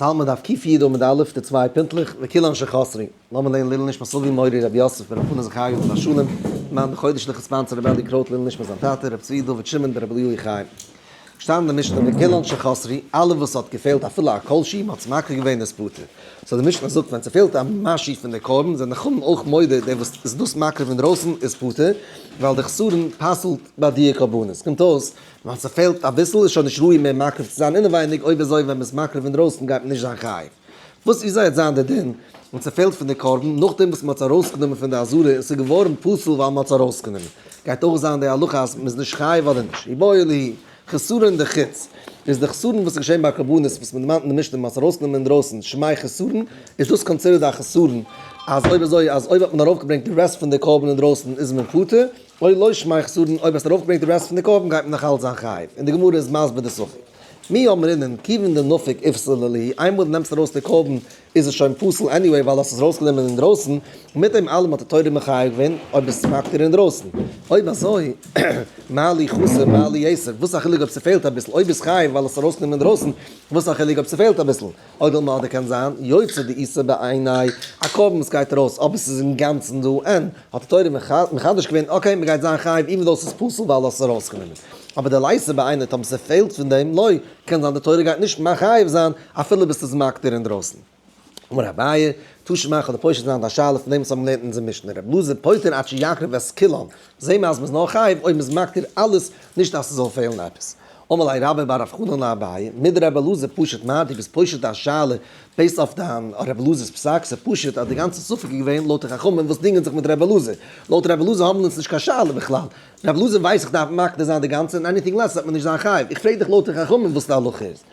האלט מען דף ק"י עמוד א', די צוויי פינטלעך, וכולן שחסרו. לאמיר לערנען לעילוי נשמת אבי מורי רבי יוסף בן רב חנא זכריה עליו השלום, למען די חודש'ליכע sponsor רבי אלי קרויט לעילוי נשמת זיין טאטע רבי צבי דוד שמעון בן רבי אליהו חיים. געשטאנען אין די משנה וכולן שחסרו, אלע וואס האט געפעלט אפילו א כל שהוא, מ'האט עס מקריב געווען איז פטור. so די משנה זאגט ווען ס'פעלט א משהו פון די קרבן זענען די חכמים אויך מודה דער וואס איז דאס מקריב אינדרויסן איז פטור, ווייל די חסרון פסל'ט ביי די קרבנות. קומט אויס ווען ס'פעלט אביסל איז שוין נישט ראוי מער מקריב צו זיין אינעווייניג, אויב אזוי ווען מ'איז מקריב אינדרויסן גייט מען נישט זיין חייב. וואס ווי אזוי וועט זיין די דין ווען ס'פעלט פון די קרבן נאכדעם וואס מ'האט עס ארויסגענומען פון די עזרה און ס'איז געווארן פסול ווייל מ'האט עס ארויסגענומען? גייט אויך זיין די הלכה אז מ'איז נישט חייב אדער נישט? איבעיא להו, חסרון דחוץ, איז די חסרון וואס איז געשען ביי קרבנות וואס מ'דערמאנט אין די משנה מ'האט עס ארויסגענומען אינדרויסן שמיה חסרון, איז דאס considered א חסרון אז אויב אזוי אז אויב האט מען ארויפגעברענגט די רעסט פון די קרבן אינדרויסן איז מען פטור? או לא שמיה חסרון, אויב האסט ארויפגעברענגט די רעסט פון די קרבן גייט מען נאך אלץ זיין חייב, און די גמרא איז מסביר די ספק. מי אמרינן כיוון דנפיק איפסיל להו, איינמאל דו נעמסט ארויס די קרבן איז עס שוין פסול anyway ווייל האסט עס ארויסגענומען אינדרויסן, מיט דעם אלעם האט די תורה מחייב געווען אויב עס מקטיר אינדרויסן. אויב אזוי, מה לי חסר מה לי יתר, וואס א חילוק אויב ס'פעלט אביסל, אויב איז חייב ווייל האסט ארויסגענומען אינדרויסן, וואס א חילוק אויב ס'פעלט אביסל. או דילמא אדער קען זיין יוצא דאיתיה בעיניה, א קרבן וואס גייט ארויס אבער ס'איז אינגאנצן דא און האט די תורה מחדש געווען okay מ'גייט זיין חייב even though ס'איז פסול ווייל האסט עס ארויסגענומען אבער דליתיה בעיניה טאמער ס'פעלט פון דעם לא קען זיין די תורה גייט נישט מחייב זיין אפילו ביסט עס מקטיר אינדרויסן. אמר אביי, תא שמע כ'וועל דיר פושט זיין די שאלה פון דעם וואס האבן געלערנט אין אונזער משנה ר' אלעזר פוטר עד שיקריב את כולן, זעהן מיר אז מ'איז נאר חייב אויב מ'איז מקטיר אלעס נישט אז ס'זאל פעלן עפעס. אמר ליה רבה בר רב חנן לאביי, מדר' אלעזר פשט מהו, דו ביסט פושט א שאלה based אויף דיין ר' אלעזר'ס פסק, ס'איז פשוט אז די גאנצע ספק איז געווען לויט די חכמים וואס דינגען זיך מיט ר' אלעזר, לויט ר' אלעזר האבן אונז נישט קיין שאלה בכלל, ר' אלעזר ווייס איך דארף מקטיר זיין די גאנצע און anything less וועט מען נישט זיין חייב, איך פרעג דיך לויט די חכמים וואס די הלכה איז.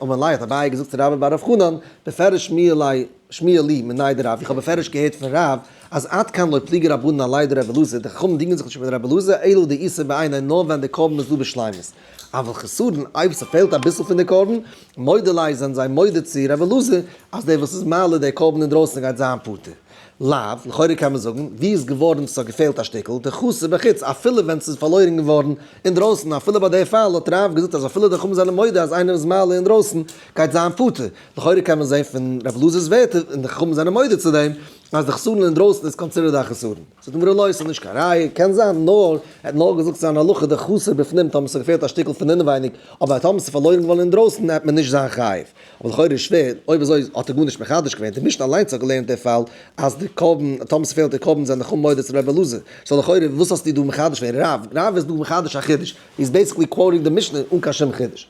אמר ליה האט אביי געזאגט צו רבה בר רב חנן, בפירוש שמיע לי שמיע לי מיניה דרב, איך האב בפירוש געהערט פון רב אז עד כאן לא פליגי רבנן עליה דרבי אלעזר, די חכמים דינגען זיך נישט מיט רבי אלעזר, אלא דאיתיה בעיניה נאר ווען די קרבן איז דא בשלימות, אבל חסרון אויב ס'פעלט אביסל פון די קרבן, מודה ליה זענען זיי מודה צו רבי אלעזר אז דער וואס איז מעלה די קרבן אינדרויסן גייט זיין פטור. לאו, לכאורה קען מען זאגן, ווי איז געווארן ס'האט געפעלט א שטיקל, דחסר בחוץ, אפילו ווען ס'איז פארלוירן געווארן אינדרויסן, אפילו ביי די פאל האט רב געזאגט אז אפילו די חכמים זענען מודה אז איינער איז מעלה אינדרויסן גייט זיין פטור, לכאורה קען מען זען פון רב אלעזר'ס ווערטער, און די חכמים זענען מודה צו דעם, אז די חסרון אינדרויסן איז considered א חסרון. זאגט די גמרא לא, ס'איז נישט קיין ראיה, קען זיין נאר, ער האט נאר געזאגט זיין הלכה דחסר בפנים טאמער ס'האט געפעלט א שטיקל פון אינעווייניג, אבער טאמער ס'איז פארלוירן געווארן אינדרויסן העט מען נישט זיין חייב. אבער לכאורה איז שווער, אויב אזוי האט ער גארנישט מחדש געווען, די משנה אליינס האט געלערנט די פאל אז די קרבן, טאמער ס'פעלט די קרבן זענען די חכמים מודה צו רבי אלעזר, so לכאורה וואס האסטו דא מחדש געווען, רב, רב איז דא מחדש א חידוש, איז basically quoting די משנה אן קיין שום חידוש.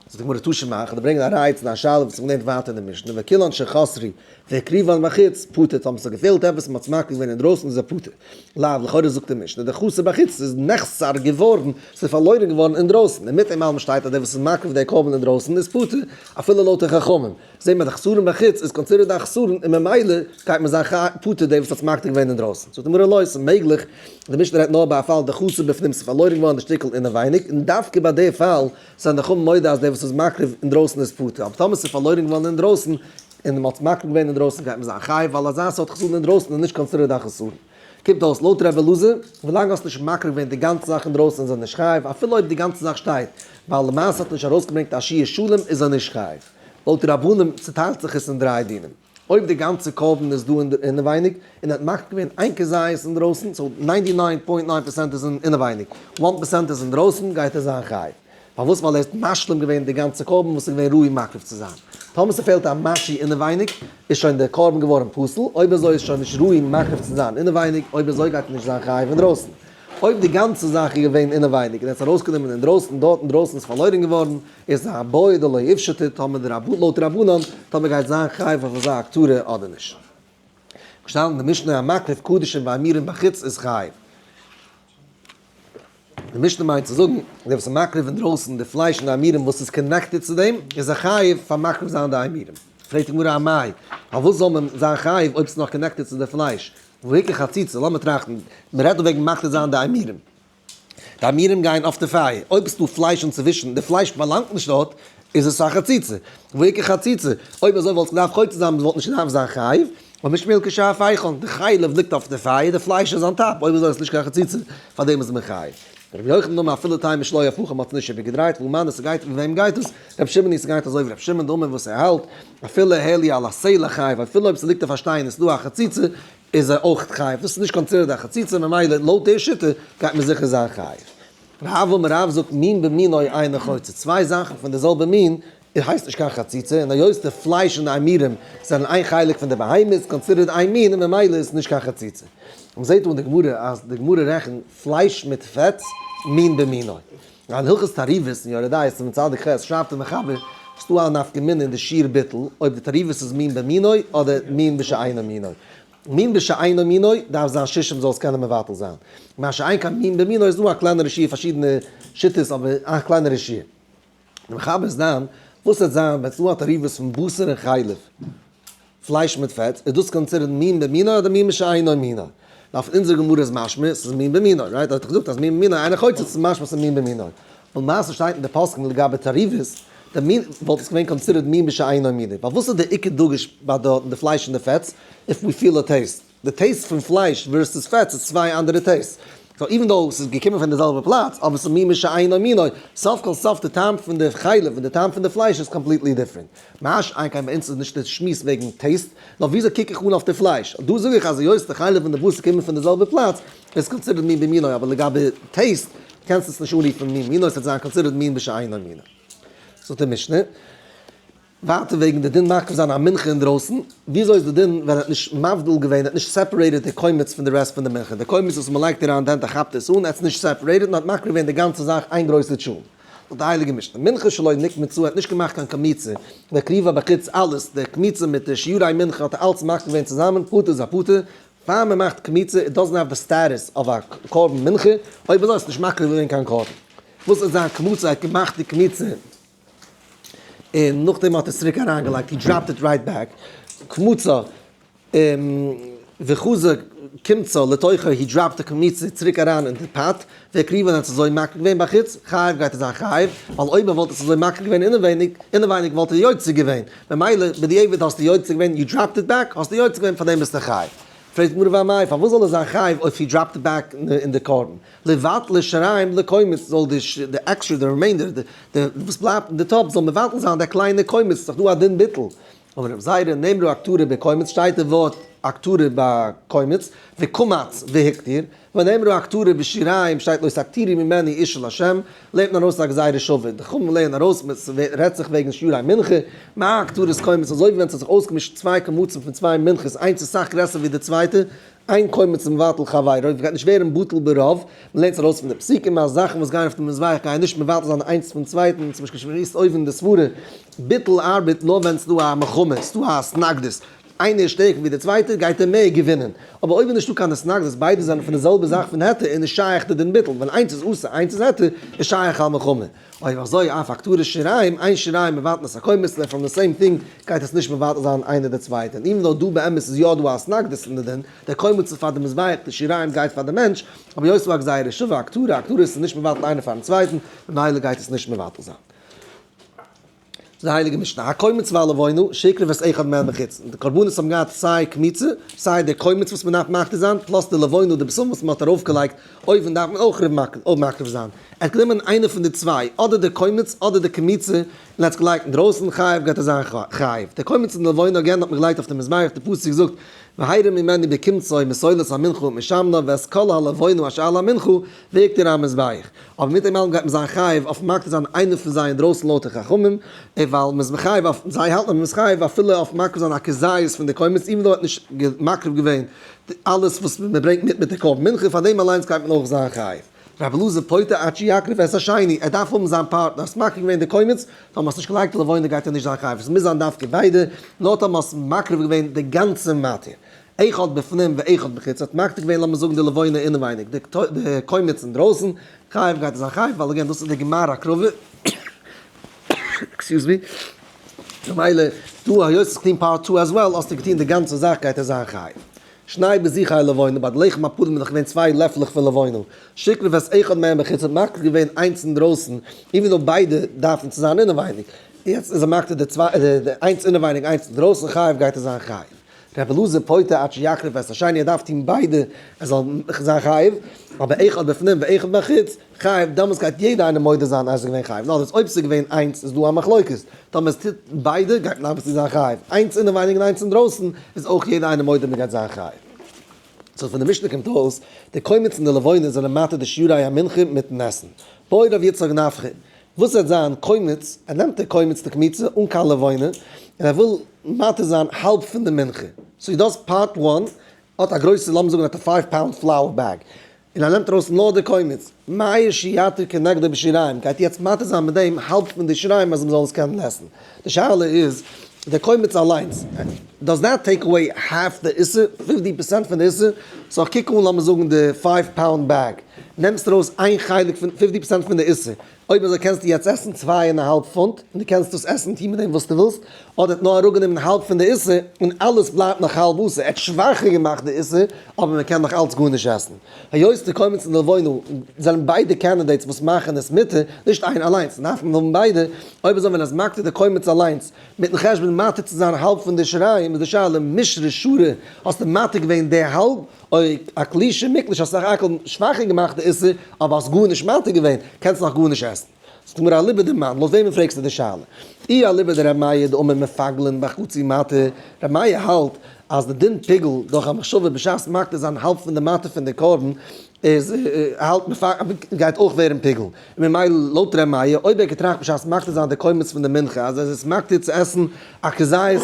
זאגט די גמרא תא שמע, כ'וועל דיר ברענגען א ראיה צו דיין שאלה וואס מ'האט געלערנט ווייטער אין די משנה, וכולן שחסרו והקריבן בחוץ, פטור, טאמער ס'האט געפעלט עפעס און מ'האט עס מקריב געווען אינדרויסן איז ער פטור. לאו, לכאורה זאגט די משנה, דחסר בחוץ איז נחסר געווארן, ס'איז פארלוירן געווארן אינדרויסן, און מיט דעם אלעם שטייט אז דער וואס איז מקריב דער קרבן אינדרויסן איז פטור, אפילו לויט די חכמים. זעהט מען אז חסרון בחוץ איז considered א חסרון און ממילא גייט מען זיין פטור דער וואס האט עס מקטיר געווען אינדרויסן. זאגט די גמרא לא, ס'איז מעגליך, די משנה רעדט נאר ביי א פאל דחסר בפנים, ס'איז פארלוירן געווארן די שטיקל אינעווייניג, און דווקא ביי די פאל זענען די חכמים מודה אז דער וואס איז מקריב אינדרויסן איז פטור, אבער טאמער ס'איז פארלוירן געווארן אינדרויסן און מ'האט עס מקריב געווען אינדרויסן גייט מען זיין חייב, ווייל אזא סארט חסרון אינדרויסן איז נישט considered א חסרון. קומט אויס לויט ר' אלעזר, ווילאנג האסט נישט מקריב געווען די גאנצע זאך אינדרויסן איז ער נישט חייב, אפילו אויב די גאנצע זאך שטייט, ווייל למעשה האט ער נישט ארויסגעברענגט א שיעור שלם איז ער נישט חייב. לויט רבנים צוטיילט זיך עס אין דריי דינים. אויב די גאנצע קרבן איז דא אינעווייניג, און ער האט מקריב געווען איין כזית אינדרויסן, so ninety nine point nine percent איז אינעווייניג, one percent איז אינדרויסן, גייט ער זיין חייב. פארוואס? ווייל ער האט משלים געווען די גאנצע קרבן וואס איז געווען ראוי מקריב צו זיין. טאמער ס'פעלט א משהו אינעווייניג, איז שוין דער קרבן געווארן פסול, אויב אזוי איז שוין נישט ראוי מקריב צו זיין אינעווייניג, אויב אזוי גייט ער נישט זיין חייב אינדרויסן. אויב די גאנצע זאך איז געווען אינעווייניג און ער האט עס ארויסגענומען אינדרויסן, דארט אינדרויסן איז פארלוירן געווארן, איז א בעי דלא איפשטא טאמער די רבנן לויט רבנן טאמער גייט זיין חייב אויף אזא הקטרה אדער נישט. געשטאנען אין די משנה המקריב קדשים ואימורין בחוץ איז חייב. די משנה מיינט צו זאגן, דער וואס איז מקריב אינדרויסן די פלייש און די אימורים וואס איז connected צו דעם, איז ער חייב פאר מקריב זיין די אימורים. פרעגט די גמרא אמאי, פארוואס זאל מען זיין חייב אויב ס'איז נאך connected צו די פלייש? והא איכא חציצה, לאמיר טראכטן, מ'רעדט דא וועגן מקטיר זיין די אימורים. די אימורים גייען אויף די פייער, אויב איז דא פלייש אינצווישן, די פלייש באלאנגט נישט דארט, איז עס א חציצה. והא איכא חציצה, אויב אזוי וואלט עס געדארפט חוצץ זיין, מ'וואלט נישט געדארפט זיין חייב. אמר שמואל כשהפכן, די חלב ליגט אויף די פייער, די פלייש איז on top, אויב אזוי איז עס נישט קיין חציצה, פאר דעם איז מען חייב. רבי יוחנן אמר אפילו תימא שלא הפכה מ'האט עס נישט איבערגעדרייט, והא מני ס'גייט ווי וועם גייט עס? רבי שמעון היא ס'גייט אזוי ווי רבי שמעון דאמר וואס ער האלט, אפילו העלו על הסלע חייב, אפילו אויב ס'ליגט אויף א שטיין און ס'דא א חציצה איז ער אויך חייב, דאס איז נישט considered א חציצה ממילא לויט די שיטה גייט מען זיכער זיין חייב. רב אמר רב זאגט מין במינו אינו חוצץ, צוויי זאכן פון די זעלבע מין ער הייסט נישט קיין חציצה, און היות די פלייש און די אימורים זענען איין חלק פון די בהמה איז considered איין מין און ממילא איז עס נישט קיין חציצה. און מ'זעט דא אין די גמרא אז די גמרא רעכנט פלייש מיט פעטס מין במינו. אין הלכות תערובות אין יורה דעה סימן צדיק ח' שרייבט דער מחבר ס'דא א נפקא מינה אין די שיעור ביטול אויב די תערובות איז מין במינו אדער מין בשאינו מינו. מין בשאינו מינו דארף זיין שישים זאל עס קענען מבטל זיין. מה שאין כן מין במינו איז דא א קלענערע שיעור פארשידענע שיטות אבער א קלענערע שיעור. די מחבר איז דן, וואס וועט זיין ווען ס'דא א תערובות פון בשר און חלב, פלייש מיט פעטס, איז דאס considered מין במינו אדער מין בשאינו מינו? ווייל פון אונזער גמרא איז משמע ס'איז מין במינו, right? האט ער געזאגט אז מין במינו אינו חוצץ איז משמע ס'איז מין במינו. למעשה שטייט אין די פוסקים לגבי תערובות, די מין וואלט עס געווען considered מין בשאינו מינו, ווייל וואס איז די עיקר דגוש ביי די פלייש און די פעטס, if we feel a taste? די taste פון פלייש versus פעטס איז צוויי אנדערע tastes. so even though ס'איז געקומען פון די זעלבע פלאץ, אבער ס'איז מין בשאינו מינו, סוף כל סוף די טעם פון די חלב און די טעם פון די פלייש איז completely different. מה שאין כן ביי אונז איז נישט די שמועס וועגן taste, נאר וויאזוי קוק איך אן אויף די פלייש. דא זאג איך אז היות די חלב און די בשר קומען פון די זעלבע פלאץ, איז considered מין במינו, אבער לגבי taste קענסטו עס נישט אנרופן מין במינו, ס'וועט זיין considered מין בשאינו מינו. זאגט די משנה. ווייטער וועגן די דין מקריב זיין א מנחה אינדרויסן, וויאזוי איז די דין ווען ער האט נישט מבדיל געווען, ער האט נישט separated די קומץ פון די rest פון די מנחה, די קומץ וואס מען לייגט אריין די הענט ער כאפט עס אן, ער האט עס נישט separated און האט מקריב געווען די גאנצע זאך איין גרויסע טשולנט. זאגט די הייליגע משנה, מנחה שלא נקמצה, ער האט נישט געמאכט קיין קמיצה, והקריבה בחוץ אלעס, די קמיצה מיט די שירי מנחה האט ער אלץ מקריב געווען צוזאמען, פטור איז א פטור, פאר מען מאכט קמיצה, it doesn't have the status of א קרבן מנחה, אויב אזוי האסטו נישט מקריב געווען קיין קרבן. וואס איז זיין קמוצה, ער האט געמאכט די קמיצה. און נאכדעם האט ער עס צוריק אריינגעלייגט, he dropped it right back, קמוצה וחזר קומצה לתוכה, he dropped די קמיצה צוריק אריין אין די pot, והקריבה האט עס אזוי מקריב געווען בחוץ, חייב גייט ער זיין חייב, ווייל אויב ער וואלט עס אזוי מקריב געווען אינעווייניג, אינעווייניג וואלט ער יוצא געווען, ממילא בדיעבד האסטו יוצא געווען, you dropped it back, האסטו יוצא געווען פארדעם ביסטו חייב. פרעגט די גמרא ואמאי, פארוואס זאל ער זיין חייב אויב he dropped it back אין די קרבן? לבטלה שיריים לקומץ זאל די די עקסטרע די remainder די די וואס בלייבט אין די טאפ זאל מבטל זיין די קליינע קומץ ס'איז דאך דא א דין ביטול. אמר רבי זירא נאמרה הקטרה בקומץ שטייט די ווארט הקטרה ביי קומץ וקמץ והקטיר ונאמרה הקטרה בשיריים שטייט לא תקטירו ממנו אשה לה' לערנט מען ארויס א גזירה שווה די חכמים לערנען ארויס רעדט זיך וועגן שירי מנחה מה הקטרת קומץ אזוי ווי ווען ס'האט זיך אויסגעמישט צוויי קמצים פון צוויי מנחות איינס איז סאך גרעסער ווי די צווייטע אין קומץ מבטל חברו, גייט נישט ווערן בטל ברוב, מ'לערנט עס ארויס פון די פסוקים אז זאכן וואס גייען אויף די מזבח גייען נישט מבטל זיין איינס פון צווייטן, צום משל שמועסט אויבן די סברה, ביטול ארבעט נאר ווען ס'דא א מלחמה, ס'דא א התנגדות, איינער איז שטערקער ווי דער צווייטער גייט ער מער געווינען, אבער אויב איז נישטא קיין התנגדות ביידע זענען פון די זעלבע זאך פון היתר איז נישט שייך די דין ביטול, ווען איינס איז אסור איינס איז היתר איז שייך א מלחמה. אויב אזוי אף הקטרת שיריים, אין שיריים מבטלין את הקומץ, they're from the same thing, גייט עס נישט מבטל זיין איינער די צווייטע, און even though דא באמת איז יא דא א התנגדות אין די דין, דער קומץ איז פאר די מזבח, די שיריים גייט פאר די מענטש, אבער היות ס'איז א גזירה שווה, הקטרה, הקטרה איז נישט מבטל איינער פארן צווייטן, ממילא גייט עס נישט מבטל זיין. די הייליגע משנה, הקומץ והלבונה, שהקריב את אחד מהן בחוץ, די קרבנות האבן געהאט סיי קמיצה, סיי די קומץ וואס מען דארף מקטיר זיין, plus די לבונה, די בשמים וואס מען האט ארויפגעלייגט אויבן דארף מען אויך מקריב זיין. ער האט גענומען איינע פון די צוויי, אדער די קומץ אדער די קמיצה, און ער האט עס געלייגט אינדרויסן, חייב גייט ער זיין חייב. די קומץ און די לבונה again האט מען געלייגט אויף די מזבח, די פסוק זאגט, והרים ממנו בקומצו מסולת המנחה ומשמנה ואת כל הלבונה אשר על המנחה והקטיר המזבח. אבער מיט דעם אלעם גייט מען זיין חייב אויף מקטיר זיין איינער פון זיי אינדרויסן לויט די חכמים, ווייל מען איז מחייב אויף, זיי האלטן אז מען איז חייב אפילו אויף מקריב זיין א כזית פון די קומץ even though ער האט נישט מקריב געווען אלעס וואס מען ברענגט מיט מיט די קרבן מנחה, פאר דעם אליינס גייט מען אויך זיין חייב. רבי אלעזר פוטר עד שיקריב את השני, ער דארף האבן זיין פארטנער, האסט מקריב געווען די קומץ, טאמער האסט נישט געלייגט די לבונה גייט ער נישט זיין חייב, עס מוז זיין דווקא ביידע, נאר טאמער האסט מקריב געווען די גאנצע מתיר. אחד בפנים ואחד בחוץ האט מקטיר געווען לאמיר זאגן די לבונה אינעווייניג די קומץ אינדרויסן, חייב גייט ער זיין חייב ווייל again דאס איז די גמר הקרבה, excuse me, ממילא דא היות עס איז געטון part two as well האסטו געטון די גאנצע זאך גייט ער זיין חייב. שני בזיכי לבונה, ביי די לחם הפנים איז דאך געווען צוויי לעפלעך פון לבונה, שהקריב את אחד מהם בחוץ האט מקטיר געווען איינס אינדרויסן, even though ביידע דארפן צו זיין אינעווייניג, יעצט איז ער מקטיר די צוויי די איינס אינעווייניג איינס אינדרויסן חייב גייט ער זיין חייב. רבי אלעזר פוטר עד שיקריב את השני, ער דארף טון ביידע ער זאל זיין חייב, אבער אחד בפנים ואחד בחוץ חייב, דעמאלטס גייט יעדער איינער מודה זיין אז עס איז געווען חייב, נאר דאס אויב עס איז געווען איינס איז דא א מחלוקת, טאמער עס טוט ביידע גייט מען obviously זיין חייב, איינס אינעווייניג און איינס אינדרויסן איז אויך יעדער איינער מודה מען גייט זיין חייב. so פון די משנה קומט אויס, די קומץ און די לבונה זענען מתיר די שירי המנחה מיטן עסן. בעי רב יצחק נפחא, וואס וועט זיין קומץ, ער נעמט די קומץ די קמיצה אן קיין לבונה, און ער וויל מתיר זיין האלב פון די מנחה, so דאס part one האט א גרויסע, לאמיר זאגן האט א 5 pound flour bag, און ער נעמט ארויס נאר די קומץ, מהו שיתיר כנגדו בשיריים, גייט יעצט מתיר זיין מיט דעם האלב פון די שיריים אז מ'זאל עס קענען עסן. די שאלה איז, די קומץ אליינס, does that take away half די איסור, 50% פון די איסור? so איך קוק אן לאמיר זאגן די 5 pound bag, נעמסט ארויס איין חלק פון 50% פון די איסור, אויב אזוי קענסטו יעצט עסן 2.5 פונט, און דו קענסט דאס עסן טון מיט דעם וואס דו ווילסט, אדער האט נאר אראפגענומען האלב פון די איסור, און אלעס בלייבט נאך האלב אסור, ער האט שוואכער געמאכט די איסור, אבער מען קען נאך אלץ גארנישט עסן. היות די קומץ און די לבונה זענען ביידע candidates וואס מאכן עס מותר, נישט איין אליינס, דארף מען האבן ביידע, אויב אזוי ווען עס מקטיר די קומץ אליינס, מיטן חשבון מתיר צו זיין האלב פון די שיריים, איז די שאלה מישרא שרי, האסטו מתיר געווען די האלב, אוי אקלושי מיקלוש האסט סך הכל שוואכער געמאכט די איסור, אבער האסט גארנישט מתיר געווען, קענסט נאך גארנישט עסן. זאגט מיר אליבא דמאן, לויט וועמען פרעגסטו די שאלה? אי אליבא דרבי מאיר דאמר מפגלין בחצי מתיר, רבי מאיר האלט אז די דין פיגול דורך א מחשבה בשעת מקטיר זיין האלב פון די מתיר פון די קרבן איז האלט גייט אויך ווערן פיגול, און ממילא לויט ר' מאיר אויב ער האט געטראכט בשעת מקטיר זיין די קומץ פון די מנחה אז עס איז מקטיר צו עסן א כזית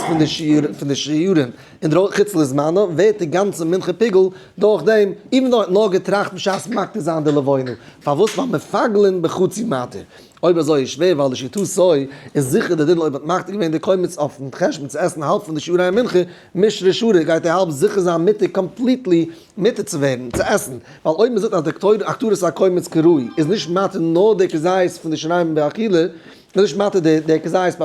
פון די שיעורים אין דער חוץ לזמנו ווערט די גאנצע מנחה פיגול דורך דעם, even though ער האט נאר געטראכט בשעת מקטיר זיין די לבונה, פארוואס? ווייל מפגלין בחצי מתיר. אויב אזוי איז שווער ווייל לשיטתו איז זיכער די דין אויב האט מקטיר געווען די קומץ אויפן חשבון צו עסן האלב פון די שיעורי המנחה, מישרא שרי גייט די האלב זיכער זיין מותר completely מותר צו ווערן, צו עסן, ווייל אויב מען זאגט אז די הקטרת הקומץ כראוי איז נישט מתיר נאר די כזית פון די שיריים באכילה, איז נישט מתיר די כזית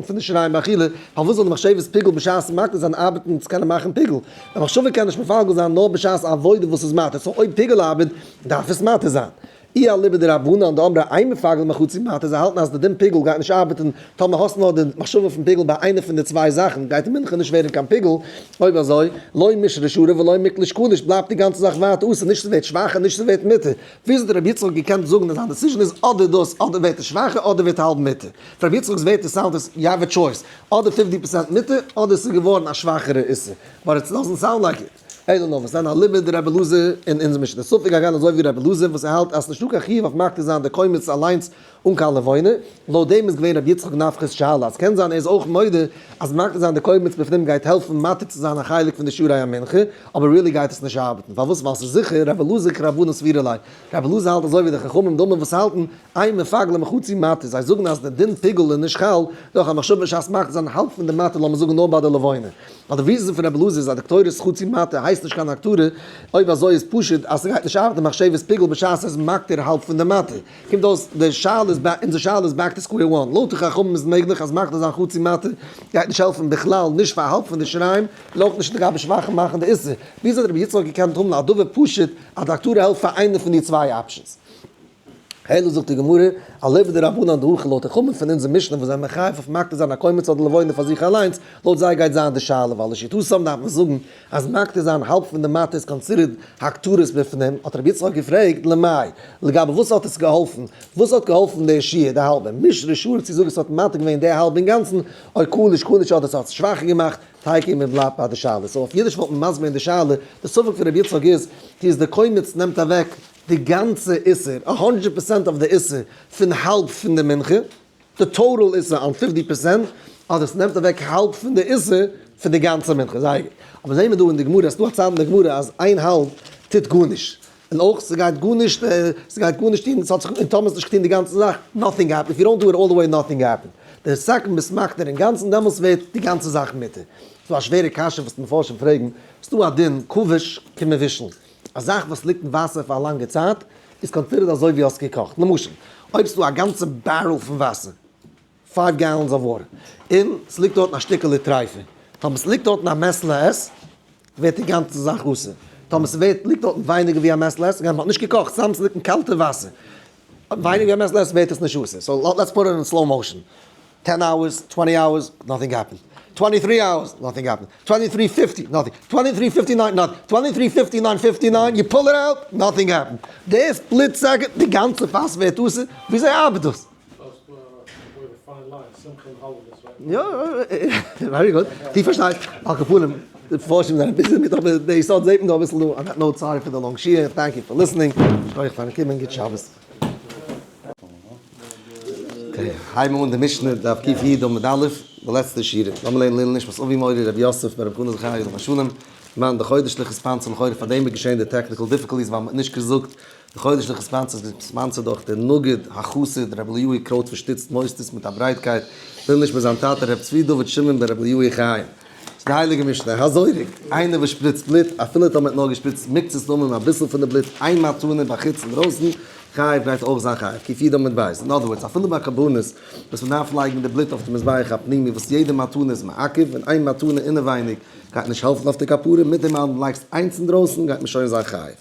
פון די שיריים באכילה, פארוואס זאל די מחשבת פיגול בשעת מקטיר זיין ארבעטן צו קענען מאכן פיגול? די מחשבה קען נישט מפגל זיין נאר בשעת עבודה וואס איז מתיר, so אויב פיגול ארבעט דארף עס מתיר זיין. אי אליבא דרבנן דאמרי אין מפגלין בחצי מתיר, זיי האלטן אז די דין פיגול גייט נישט ארבעטן טאמער האסט נאר די מחשבה פון פיגול ביי איינע פון די צוויי זאכן גייט די מנחה נישט ווערן קיין פיגול, אויב אזוי לא מישרא שרי ולא מיקלוש קליש בלייבט די גאנצע זאך ווייטער אסור, נישט ס'ווערט שוואכער נישט ס'ווערט מותר. וויאזוי האט רבי יצחק געקענט זאגן אז זיין decision איז אדער דאס אדער ווערט עס שוואכער אדער ווערט האלב מותר? פון רבי יצחק'ס ווערטער sound עס you have a choice, אדער 50% מותר אדער ס'איז געווארן א שוואכערע איסור, but it doesn't sound like it. אלא נאר וואס דען אליבא דרבי אלעזר אין אונזער משנה ספק געגאנגען אזוי ווי רבי אלעזר וואס ער האלט אז ס'נישטא קיין חיוב אויף מקטיר זיין די קומץ אליינס אן קיין לבונה, לויט דעם איז געווען רבי יצחק נפחא'ס שאלה אז קען זיין ער איז אויך מודה אז מקטיר זיין די קומץ בפנים גייט העלפן מתיר צו זיין א חלק פון די שיעורי המנחה, אבער really גייט עס נישט ארבעטן, פארוואס? ווייל ס'איז זיכער רבי אלעזר כרבנן סבירא ליה, רבי אלעזר האלט אזוי ווי די חכמים דומם וואס האלטן אין מפגלין בחצי מתיר, זיי זאגן אז די דין פיגול איז נישט חל דורך א מחשבה בשעת מקטיר זיין האלב פון די מתיר לאמיר זאגן נאר ביי די לבונה. ווייל די reason פון רבי אלעזר איז אז די הקטרת חצי מתיר הייסט נישט קיין הקטרה, אויב אזוי איז פשוט אז ס'גייט נישט ארבעטן מחשבת פיגול בשעת עס איז מקטיר האלב פון די מתיר. קומט אויס די שאלה איז אונזער שאלה איז back to square one, לויט די חכמים איז מעגליך אז מקטיר זיין חצי מתיר גייט נישט העלפן בכלל נישט פאר האלב פון די שיריים און אויך נישט לגבי שוואכער מאכן די איסור, וויאזוי האט רבי יצחק געקענט האבן א דבר פשוט אז די הקטרה העלפט פאר איינע פון די צוויי options? אלא זאגט די גמרא, אליבא דרבנן דהכי לויט די חכמים פון אונזער משנה וואס זענען מחייב אויף מקטיר זיין א קומץ אדער לבונה פאר זיך אליינס, לויט זיי גייט זיין די שאלה, ווייל לשיטתם דארף מען זאגן אז מקטיר זיין האלב פון די מתיר איז considered הקטרת בפנים, האט רבי יצחק געפרעגט, למאי, לגבי וואס האט עס געהאלפן, וואס האט געהאלפן די שיעור, די האלבע, מישרא שרי צו זאגן עס האט מתיר געווען די האלב אינגאנצן, או קליש קליש אדער עס האט עס שוואכער געמאכט, תיקו מען בלייבט ביי די שאלה. so אויף אידיש וואלט מען מסביר געווען די שאלה, די ספק פון רבי יצחק איז, צו איז די קומץ נעמט אוועק די גאנצע איסור, א הונדרעט percent אויף די איסור פון האלב פון די מנחה, די total איסור אן 50%, אדער עס נעמט אוועק האלב פון די איסור פון די גאנצע מנחה. זייער גוט. אבער זעהן מיר דא אין די גמרא, עס איז דא א צד אין די גמרא אז איין האלב טוט גארנישט. און אויך ס'גייט גארנישט, ס'גייט גארנישט טון, ס'האט זיך און טאמער ס'נישט געטון די גאנצע זאך, nothing happen, if you don't do it all the way nothing happen. די second ביסט מקטיר אינגאנצן דעמאלטס ווערט די גאנצע זאך מותר. ס'דא א שווערע קשיא וואס מפרשים פרעגן, ס'דא א דין כבוש כמבושל, א זאך וואס ליגט אין וואסער פאר א לאנגע צייט איז considered אזוי ווי האסט געקאכט, למשל אויב ס'דא א גאנצע barrel פון וואסער, 5 gallons of water, און ס'ליגט דארטן א שטיקעלע טרייפה, טאמער ס'ליגט דארטן א מעת לעת, ווערט די גאנצע זאך אסור, טאמער ס'ווערט ליגט דארטן ווייניגער ווי א מעת לעת, הגם מ'האט נישט געקאכט, סתם ס'ליגט אין קאלטע וואסער, ווייניגער ווי א מעת לעת ווערט עס נישט אסור, so let's put it in slow motion. 10 hours, 20 hours, nothing happened. 23 hours, nothing happened. 23:50, nothing. 23:59, nothing. 23:59, 59, you pull it out, nothing happened. די split second, די גאנצע פאס ווערט אויס, וויאזוי ארבעט דאס? יא, very good. די פארשטייסט. על כל פנים, די מפרשים זענען busy מיט אבער די יסוד זעט מען דא אביסל דא. On that note, sorry for the long שיעור, thank you for listening. שכוח פארן קומען, גוט שבת. Okay, הייבן מיר אן די משנה, דף קי עמוד א', די לעצטע שורה. לאמיר לערנען לעילוי נשמת אבי מורי רבי יוסף בן רבי חנא זכריה עליו השלום, מאן די חודש'ליכע sponsor לכאורה פאר דעם איז געשען די technical difficulties ווייל מ'האט נישט געזאגט די חודש'ליכע sponsor איז געספאנסערט דורך דער נגיד החסיד רבי אליהו קרויט וואס שטיצט מוסדות מיט א ברייטקייט, לעילוי נשמת זיין טאטע רבי צבי דוד שמעון בן רבי אליהו חיים. ס'איז די הייליגע משנה, הזורק, איינער וואס שפריצט בלוט, אפילו טאמער האט נאר געשפריצט מקצת דמים אביסל פון די בלוט, איין מתנה בחוץ אינדרויסן, חייב גייט אויך זיין חייב, קי עמוד בית. In other words, אפילו ביי קרבנות וואס מען דארף לייגן די בלוט אויף די מזבח הפנימי וואס יעדע מתנה איז מעכב, און איין מתנה אינעווייניג גייט נישט העלפן אויף די כפרה, מיט דעם אלעם לייגסט איינס אינדרויסן גייט מען שוין זיין חייב.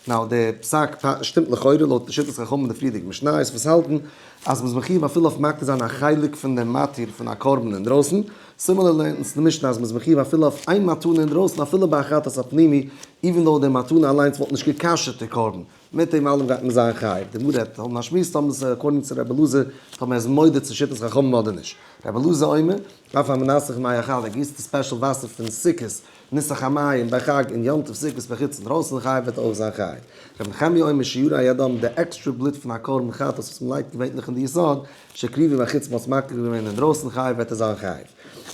Now די פסק שטימט לכאורה לויט די שיטת חכמים אין די פריערדיגע משניות וואס האלטן אז מ'איז מחיוב אפילו אויף מקטיר זיין א חלק פון דעם מתיר פון א קרבן אינדרויסן, similar לערנט אונז די משנה אז מ'איז מחיוב אפילו אויף איין מתנה אינדרויסן אפילו ביי א חטאת הפנימי, even though די מתנה אליינס וואלט נישט גע'כשר'ט די קרבן. מיט דעם אלעם גייט מען זיין חייב. די גמרא האט האבן א שמועס טאמער ס'איז according צו רבי אלעזר טאמער ער איז מודה צו שיטת חכמים אדער נישט. רבי אלעזר אומר, אף המנסך מי החג, ער גיסט די special וואסער פון סוכות, ניסוך המים ביי חג און יום טוב סוכות בחוץ אינדרויסן חייב וועט אויך זיין חייב. רבי נחמיה אומר שיורי הדם די עקסטרע בלוט פון א קרבן חטאת וואס מ'לייגט געווענליך אין די יסוד, שהקריבו בחוץ מ'האט עס מקריב געווען אינדרויסן חייב וועט ער זיין חייב.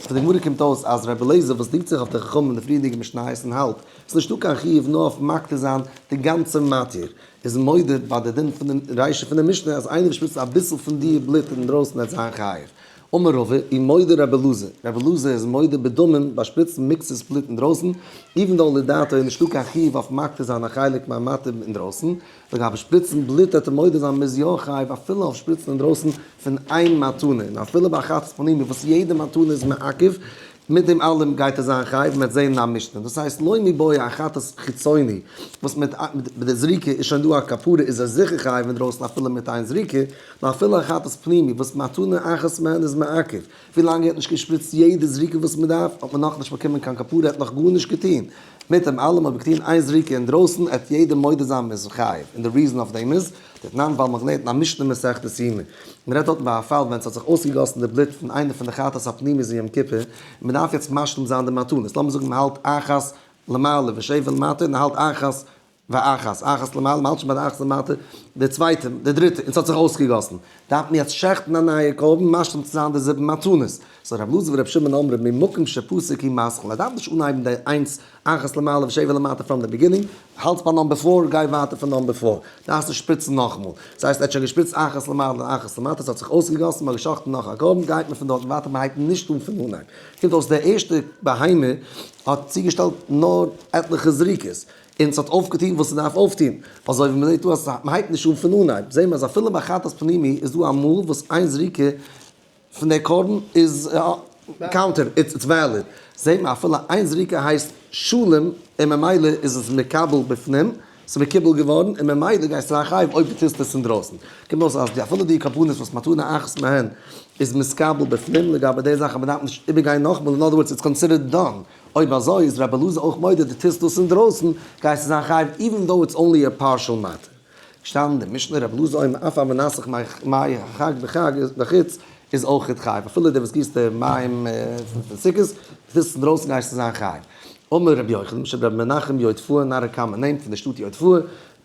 פון די גמרא קומט אויס אז רבי אליעזר וואס דינגט זיך אויף די חכמים אין די פריערדיגע משניות און האלט ס'איז נישטא קיין חיוב נאר אויף מקטיר זיין די גאנצע מתיר, איז מודה ביי די דין פון די רישא פון די משנה אז איינער וואס שפריצט אביסל פון די בלוט אינדרויסן וועט זיין חייב. אמר רבא, ומודה רבי אלעזר, רבי אלעזר איז מודה בדמים ביי שפריצן מקצת בלוט אינדרויסן, even though לדעתו איז נישטא קיין חיוב אויף מקטיר זיין א חלק מהמתיר אינדרויסן, לגבי שפריצן בלוט וועט ער מודה זיין מ'איז יא חייב אפילו אויף שפריצן אינדרויסן פון איין מתנה, און אפילו ביי חטאת פנימי וואס יעדע מתנה איז מעכב, מיט דעם אלעם גייט ער זיין חייב, מ'וועט זען אין א משנה, דאס הייסט לא מיבעיא א חטאת חיצוני וואס מיט די זריקה איז שוין דא א כפרה איז ער זיכער חייב אינדרויסן אפילו מיט איין זריקה, נאר אפילו א חטאת פנימי וואס מתנה אחת מהן איז מעכב, ווילאנג ער האט נישט געשפריצט יעדע זריקה וואס מ'דארף האט מען נאכנישט באקומען קיין כפרה ער האט נאך גארנישט געטון, מיט דעם אלעם האב איך געטון איין זריקה אינדרויסן עט יעדער מודה זיין מ'איז חייב, און די reason אויף דעם איז, דתנן ווייל מ'האט געלערנט אין א משנה מסכת יומא, מ'רעדט דארטן ביי א פאל ווען ס'האט זיך אויסגעגאסן די בלוט פון איינע פון די חטאת הפנימית אין יום כיפור, און מ'דארף יעצט משלים זיין די מתנות, לאמיר זאגן מ'האלט אחת למעלה ושבע למטה, און מ'האלט אחת ואחת, אחת למעלה, מ'האלט שוין ביי די אחת למטה, די צווייטע, די דריטע, און ס'האט זיך אויסגעגאסן, דארף מען יעצט שעכטן א נייע קרבן משלים צו זיין די זיבן מתנות. So רבי אלעזר ורבי שמעון אומרים ממקום שפסק הוא מתחיל, ער דארף נישט אנהייבן די איינס אחת למעלה ושבע למטה from the beginning, האלטסט ביי number four, גיי ווייטער פון number four, דארפסט נישט שפריצן נאכאמאל. דאס הייסט ער האט שוין געשפריצט אחת למעלה און אחת למטה, ס'האט זיך אויסגעגאסן, מ'האט געשאכטן נאך א קרבן, גייט מען פון דארטן ווייטער, מ'הייבט נישט אן פון אנהייב. קומט אויס די ערשטע בהמה האט צוגעשטעלט נאר עטליכע זריקות, און ס'האט אויפגעטון וואס ס'דארף אויפטון, אזוי ווי מ'זעט דא אז מ'הייבט נישט אן פון אנהייב, זעהן מיר אז אפילו ביי חטאת פנימי איז דא אמאל וואס איין זריקה פון די קרבן איז counted, it's valid, זעהט מען אפילו איין זריקה הייסט שלם און ממילא איז עס מקבל בפנים, ס'איז מקובל געווארן און ממילא גייסטו זיין חייב אויב דו טוסט עס אינדרויסן. קומט אויס אז אפילו די קרבנות וואס מתנה אחת מהן איז מתקבל בפנים לגבי די זאך אז מ'דארף נישט איבערגיין נאכאמאל, in other words it's considered done, אויב אזוי איז רבי אלעזר אויך מודה דו טוסט דאס אינדרויסן גייסטו זיין חייב even though it's only a partial מתיר. געשטאנען די משנה רבי אלעזר אומר אף המנסך מי החג בחג בחוץ איז אויכעט חייב אפילו דער וואס גיסט די מים פון סוכות טוסט אינדרויסן גייסטו זיין חייב. אמר רבי יוחנן משום רבי מנחם יודפאה נרא קמא נעמט פון די שטאט יודפאה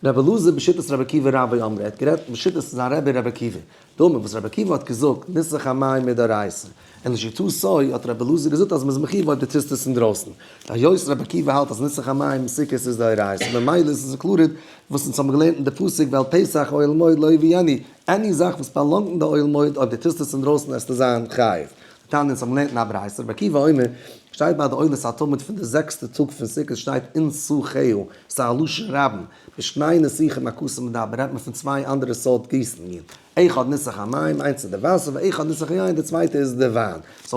רבי אלעזר בשיטת רבי עקיבא רבי אמר ער האט גערעדט בשיטת זיין רבי רבי עקיבא דאמר וואס רבי עקיבא האט געזאגט ניסוך המים מדאורייתא, און לשיטתו האט רבי אלעזר געזאגט אז מ'איז מחיוב אויב דו טוסט עס אינדרויסן, היות רבי עקיבא האלט אז ניסוך המים סוכות איז דאורייתא ממילא איז עס included וואס אונז האבן געלערנט אין די פסוק ואל פתח אוהל מועד לא יביאנו, any זאך וואס באלאנגט אין די אוהל מועד אויב דו טוסט עס אינדרויסן עסטו זיין חייב. דתניא אונז האבן געלערנט אין א ברייתא רבי עקיבא אומר, שטייט ביי די עולת התמיד פון די זעקסטע טאג פון סוכות שטייט ונסכיה, ס'איז א לשון רבים, בשני נסיכים הכתוב מדבר רעדט מען פון צוויי אנדערע סארט גיסן מין, אחד ניסוך המים, איינס איז די וואסער, ואחד ניסוך היין, די צווייטע איז די וויין. So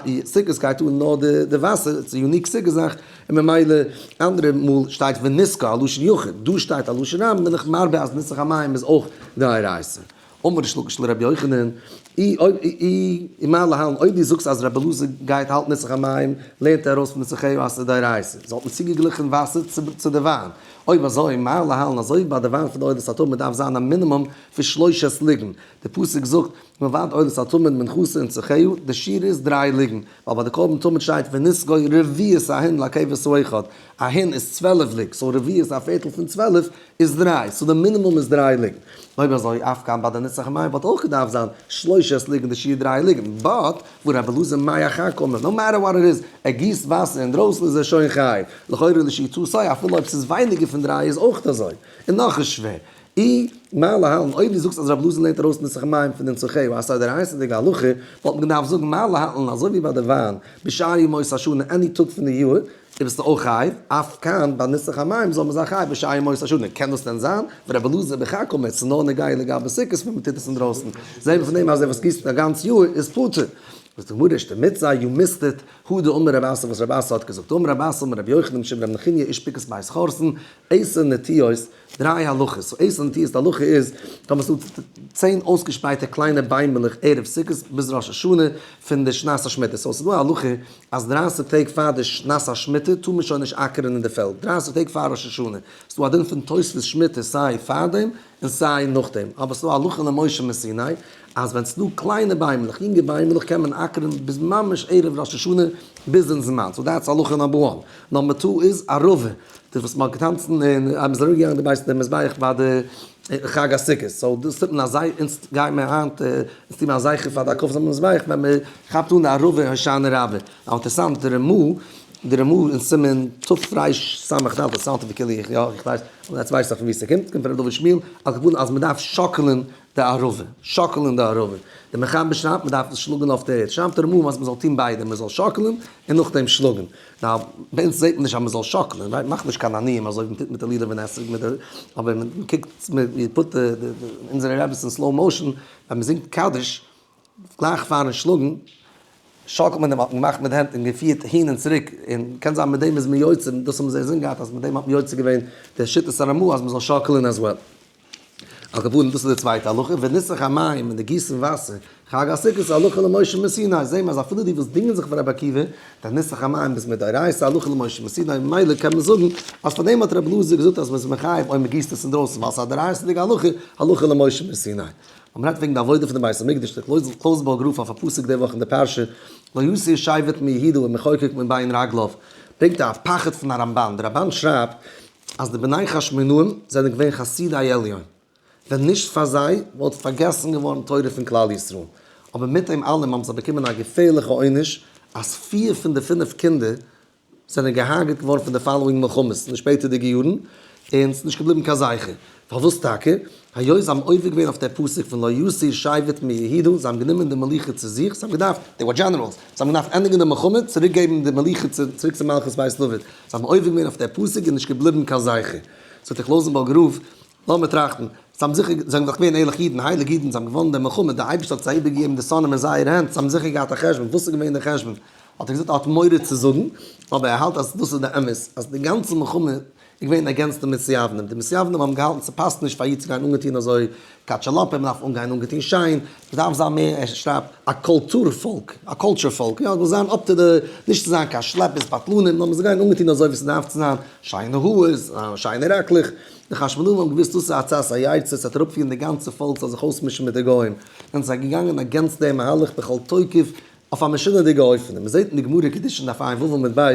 די סוכות גייט אן נאר די וואסער, ס'איז א unique סוכות זאך, און ממילא אנדערע מאל שטייט ונסכה א לשון יחיד, דא שטייט א לשון רבים, בין איך מרבה אז ניסוך המים איז אויך דאורייתא. אמר ריש לקיש לרבי יוחנן, אי אויב אי אי מה להלן, אויב דו זאגסט אז רבי אלעזר גייט האלטן ניסוך המים, לערנט ער ארויס פון ניסוכהו אז ס'איז דאורייתא, זאל האט מען צוגעגליכן וואסער צו די וויין. אויב אזוי, מה להלן, אזוי ווי ביי די וויין פון די עולת התמיד דארף זיין א מינימום פון שלושת לוגין. די פסוק זאגט, מלבד עולת התמיד מנחתה ונסכהו, די שיעור איז דריי לוגין, ווייל ביי די קרבן תמיד שטייט ונסכו רביעית ההין לכבש האחד, א הין איז 12 לוג, so רביעית א פערטל פון 12 איז דריי, so די מינימום איז דריי לוגין. אויב אזוי, אף כאן ביי די ניסוך המים וואלט אויך געדארפט זיין שלושת לוגין די שיעור דריי לוגין, but והא רבי אלעזר מי החג קאמר, no matter what it is, ער גיסט וואסער אינדרויסן איז ער שוין חייב, לכאורה לשיטתו אפילו אויב ס'איז ווייניגער פון דריי איז אויך אזוי, און נאך איז שווער. אי מה להלן, אויב דו זאגסט אז רבי אלעזר לערנט ארויס ניסוך המים פון די נסכהו אז ס'איז א דאורייתא'דיגע הלכה, וואלט מען געדארפט זאגן מה להלן אזוי ווי ביי די וויין, בשאר ימות השנה any טאג פון די יאר, איז ביסטו אויך חייב, אף כאן ביי ניסוך המים זאל מען זיין חייב בשאר ימות השנה, קען דאס דען זיין? ורבי אלעזר בחג קאמר, ס'איז נאר נוגע לגבי סוכות ווען מ'טוט עס אינדרויסן, זעהן מיר פון דעם אז דער וואס גיסט א גאנץ יאר איז פטור. זאגט די גמרא, שתמיצה you missed it, הא דאמר רב אסי וואס רב אסי האט געזאגט, אמר רב אסי אמר רבי יוחנן משום רבי נחוניא איש בקעת בית חורתן, עשר נטיעות, דריי הלכות, so עשר נטיעות די הלכה איז, טאמער ס'דא 10 אויסגעשפרייטע קליינע ביימעלעך ערב סוכות ביז ראש השנה פון די שנת השמיטה, so ס'דא א הלכה אז 30 טעג פאר די שנת השמיטה טאר מען שוין נישט אקערן אין די פעלד, 30 טעג פאר ראש השנה, ס'דא א דין פון תוספות שמיטה סיי פארדעם און סיי נאכדעם, אבער ס'דא א הלכה למשה מסיני אז ווען ס'דא קליינע ביימלעך, יונגע ביימלעך קען מען אקערן ביז ממש ערב ראש השנה ביז אין זמן, so that's הלכה number one. number two איז ערבה, דאס וואס מ'האט געטאנצן און אז מ'איז אראפגעגאנגען די בית די מזבח ביי די חג הסוכות, so דאס טוט מען אזי אונז גייען מיר היינט אונז טוהן מיר א זכר פאר די הקפות המזבח ווען מ'כאפט אן די ערבה הושענא רבה. אינטערעסאנט די רמ"א, די רמ"א אין סימן תרס"ד, אינטערעסאנט ווי כאילו איך יא איך ווייס, אבער יעצט ווייס איך פון ווי ס'קומט, ס'קומט פון ר' דוד שמואל, על כל פנים אז מ'דארף שאקלען די ערבה, שאקלען די ערבה. דער מחבר שרייבט מען דארף עס שלאגן אויף דער ערד. שרייבט דער רמ"א אז מען זאל טון ביידע, מען זאל שאקלען און נאכדעם שלאגן. now, ביי אונז זעט מען נישט אז מען זאל שאקלען, right? מאכט נישט קיין נענועים אזוי ווי מען טוט מיט די לולב און אתרוג מיט די, אבער מען קוקט, מען put די אונזערע רעביס אין slow motion, ווען מען זינגט קדיש, גלייך פארן שלאגן, שאקלט מען דעם, האט מען געמאכט מיט די הענט און געפירט הין און צוריק, און קען זיין מיט דעם איז מען יוצא, דאס האבן זיי אינזין געהאט אז מיט דעם האט מען יוצא געווען די שיטת הרמ"א אז מען זאל שאקלען as well. על כל פנים דאס איז די צווייטע הלכה, וניסוך המים און די גיסן וואסער, חג הסוכות הלכה למשה מסיני, זעהן מיר אז אפילו די וואס דינגען זיך פון רבי עקיבא, דער ניסוך המים איז מדאורייתא הלכה למשה מסיני, ממילא קען מען זאגן אז פאר דעם האט רבי אלעזר געזאגט אז מען איז מחייב אויב מען גיסט עס אינדרויסן ווייל ס'איז א דאורייתא'דיגע הלכה, הלכה למשה מסיני. ווען מ'רעדט וועגן די עבודה פון די בית המקדש, דער קלויזנבורגער רב אויף א פסוק די וואך אין די פרשה, לא יסור שבט מיהודה ומחוקק מבין רגליו, ברענגט א פחד פון א רמב"ן, דער רמב"ן שרייבט אז די בני חשמונאים זענען געווען חסידי עליון, ווען נישט פאר זיי וואלט פארגעסן געווארן תורה פון כלל ישראל, אבער מיט דעם אלעם האבן זיי באקומען א געפערליכע עונש אז פיר פון די פינף קינדער זענען געהארגעט געווארן פון די following מלחמות אין די שפעטערדיגע יארן, און ס'איז נישט געבליבן קיין זכר. פארוואס טאקע? היות זיי האבן עובר געווען אויף דער פסוק פון לא יסור שבט מיהודה, זיי האבן גענומען די מלוכה צו זיך, זיי האבן געדארפט, they were generals, זיי האבן געדארפט ענדיגן די מלחמה, צוריק געבן די מלוכה צוריק צו מלכות בית דוד, זיי האבן עובר געווען אויף דער פסוק און נישט געבליבן קיין זכר. זאגט דער קלויזענבורגער רב, לאמיר טראכטן, זיי האבן זיכער, זיי זענען דאך געווען ערליכע אידן, הייליגע אידן, זיי האבן געוואונען די מלחמה, דער אייבערשטער האט זיי איבערגעגעבן די שונאים אין זייערע הענט, זיי האבן זיכער געהאט א חשבון, וואס איז געווען דער חשבון? האט ער געזאגט ער האט מורא צו זאגן, אבער ער האלט אז דאס איז די אמת, אז די גאנצע מלחמה איז געווען against די מתיוונים, די מתיוונים האבן געהאלטן ס'פאסט נישט פאר א איד צו גיין אנגעטון אזוי קאטשעלאפע, מ'דארף אנגיין אנגעטון שיין, מ'דארף זיין מער, ער שרייבט, א קולטור פאלק, א culture פאלק, יא, מ'זאל זיין up to the, נישט צו זיין קיין שלעפערס בטלנים, נאר מ'זאל גיין אנגעטון אזוי ווי ס'דארף צו זיין, שיינע האר, שיינע רעקלעך, די חשמונאים האבן געוואוסט דאס איז עצת היצר, ס'וועט אראפפירן די גאנצע פאלק זאל זיך אויסמישן מיט די גוים, זענען זיי געגאנגען against דעם מהלך בכל תוקף, אויף א משונה'דיגע אופן, און מ'זעט אין די גמרא קידושין דף ע"ו עמוד ב',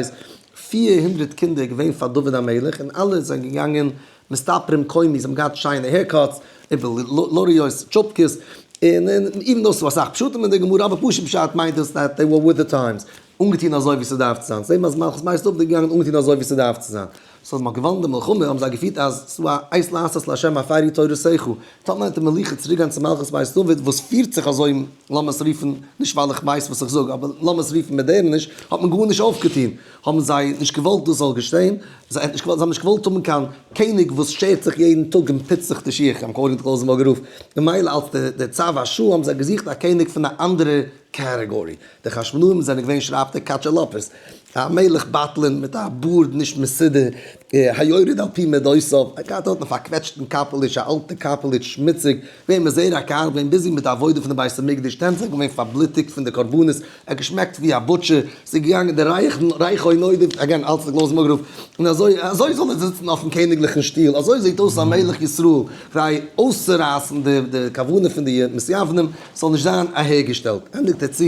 400 קינדער געווען פאר דוד המלך, און אלע זענען געגאנגען מסתפרים קומי, זיי האבן געהאט שיינע haircuts, לוריות, טשופקעס, און even though ס'דא אסאך פשטים אין די גמרא, אבער פשוט פשט מיינט עס that they were with the times, אנגעטון אזוי ווי ס'דארף צו זיין, זעט מען אז מלכות בית דוד איז געגאנגען אנגעטון אזוי ווי ס'דארף צו זיין. so מ'האט געוואונען די מלחמה האבן זיי געפירט אז ס'דא א עת לעשות לה' הפרו תורתך, טאמער וועט די מלוכה צוריק גיין צו מלכות בית דוד וואס פירט זיך אזוי, לאמיר עס רופן, נישט ווייל איך ווייס וואס איך זאג, אבער לאמיר עס רופן מאדערניש, האט מען גארנישט אויפגעטון, האבן זיי נישט געוואלט דאס זאל געשען, זיי האבן נישט געוואלט האבן קיין קעניג וואס שערט זיך יעדן טאג און פוצט זיך די שיך, according to קלויזענבורגער רב, ממילא אלס די צו השעה האבן זיי געזוכט א קעניג פון א אנדערע category, די חשמונאים זענען געווען שרייבט ער קאטשעלאפעס. א מלך בטלן מיט א בארד נישט מסודר, היורד על פי מדותיו, ער האט געהאט דארטן א פארקוועטשטן קאפעליטש, א אלטע קאפעליטש, שמוציג, געווען מזרע הכהנים, געווען busy מיט די עבודה פון די בית המקדש, די הענט זענען געווען פארבלוטיגט פון די קרבנות, ער האט געשמעקט ווי א butcher, ס'איז געגאנגען די ריח ריחו נודף, again אלץ די קלויזנבורגער רב, און אזוי אזוי זאל ער זיצן אויפן קעניגליכן שטול, אזוי זעט אויס א מלך ישראל, כדי אויסצורייסן די די כוונה פון די מתיוונים, ס'זאל נישט זיין אהערגעשטעלט, ענדיגט ער צו,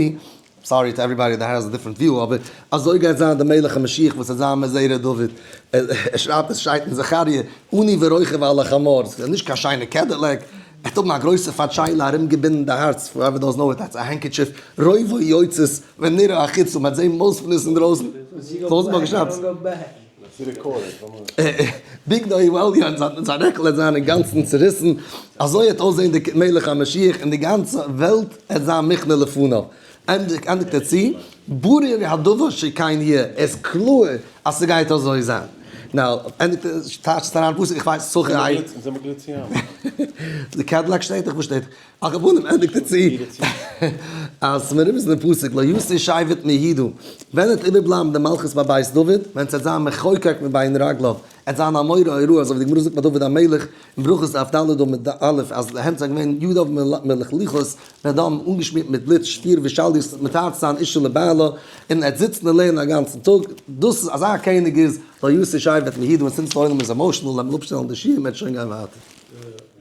sorry to everybody that has a different view, אבער אזוי גייט זיין די מלך המשיח וואס וועט זיין מזרע דוד, ער שרייבט עס שטייט אין זכריה, עני ורוכב על החמור, ס'איז נישט קיין שיינע Cadillac, ער האט האבן א גרויסע פאטשיילע ארומגעבינדן די הארץ, whoever doesn't know it that's a handkerchief, רובו יוצאת ונראה החוצה, מ'וועט זען מויז אינדרויסן, קלויזנבורגער שרייבט. בגדו יבליע, זיין רעקל וועט זיין אינגאנצן צוריסן, אזוי וועט אויסזען די מלך המשיח און די גאנצע וועלט וועט זיין מוכנע לפניו. ענדיגט ער צו, ברור הדבר שכן יהיה, עס איז קלאר אז ס'גייט אזוי זיין. now, ענדיגט ער, טייטשט אריין פסוק, איך ווייס סוכר איי. די Cadillac שטייט דאך, וואס שטייט? על כל פנים ענדיגט ער צו אז מרומז אין פסוק לא יסור שבט מיהודה, ווען וועט איבערבלייבן די מלכות ביי בית דוד? ווען ס'וועט זיין מחוקק מבין רגליו, עט זיין א מורה הוראה, אזוי ווי די גמרא זאגט ביי דוד המלך אין ברכות דף ד' עמוד א' אז די הענט זענען געווען ידיו מלוכלכות בדם, אנגעשמירט מיט בלוט, שפיר ושליות מטהר זיין אישה לבעלה, און עט זיצן און לערנען א גאנצן טאג, דאס איז אזא קעניג איז לא יסור שבט מיהודה, און since די עולם איז emotional לאמיר אפשטעלן די שיעור מ'עט שוין גיין ווייטער.